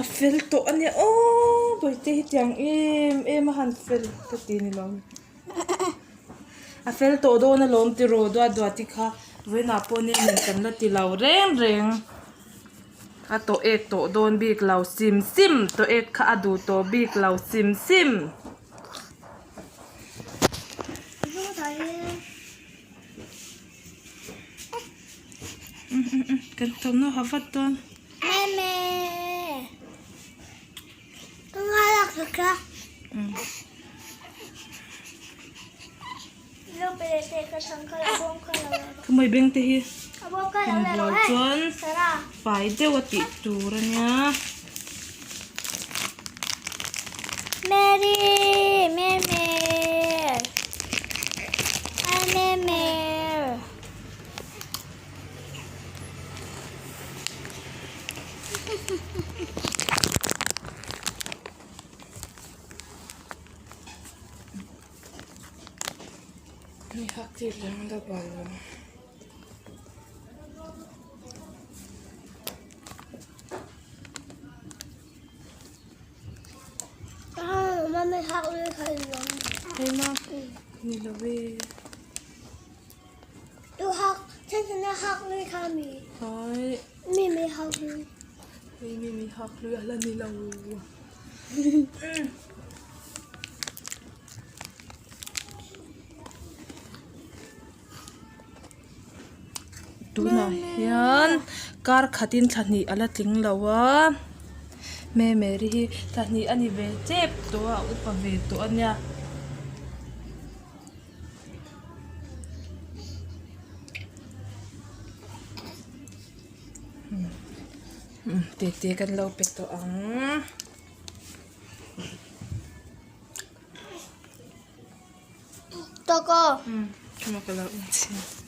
A fel tawh a nia aww bawihte hi tiang em em a han fel ka ti ni lo a fel tawh dawn alawm tiraw duat duat te kha vawiinah pawh nen in kan la ti lo reng reng a tawh ek tawh dawn bik lo sim sim tawh ek kha a duh tawh bik lo sim sim. Kan thawmhnaw ha vat dawn. Meme. Ka ngalak ka. Khawmai beng te hi inbual chuan fai deuh a tih tur a nia. Mary Meme. Hi Meme. Ni hak tir reng la bal lo. Hei ma ni lo ve. Hai. Hei mi hak lui a la ni lo. Tunah hian kar khatin thla hnih a la tling lo a Memeri hi thla hnih a ni ve tep tawh a a upa ve tawh a nia. Tete kan lo pe tawh ang. Tawk aw. Umm ka lo en chhin.